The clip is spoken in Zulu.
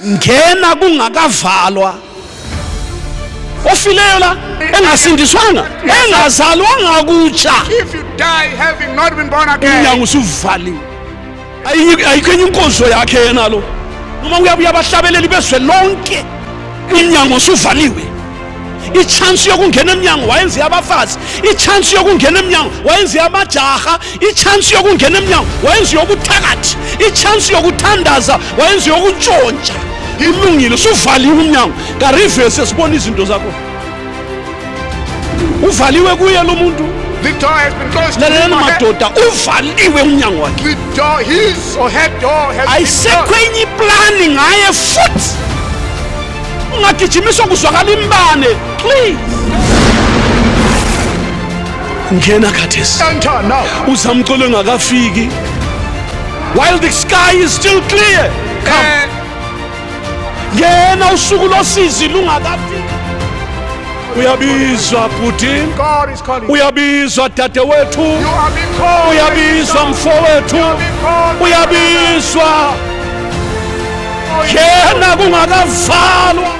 Ngena kungakavalwa. Ofileyo la engasindiswanga, engazalwanga kutsha. If you die having not been born again, umnyango usuvaliwe. Ayikho enye inkonzo yakhe yena lo. Noma uyabuya abahlabeleli bezwe lonke, umnyango usuvaliwe. I-chance yokungena emnyango wayenze abafazi, i-chance yokungena emnyango wayenze amajaha, i-chance yokungena emnyango wayenze yokuthakathi, i-chance yokuthandaza wayenze yokutshontsha. Ilungile, usuvaliwe umnyango. Ka-reverse sibona izinto zakho. Uvaliwe kuye lo muntu. The door has been closed. Lalela madoda, uvaliwe umnyango wakhe. The door, his or her door has been closed. Ayisekho enye iplani ngaye futhi. Ungagijimiswa kuzwakala imbane, please. Ngena khathesi. Enter now. Uzamcolo engakafiki. While the sky is still clear. Come. Ngena usuku losizi lungakafiki. Uyabizwa bhuti. God is calling. Uyabizwa dadewethu. You are being called. Uyabizwa mfowethu. Uyabizwa. Ngena kungakavalwa.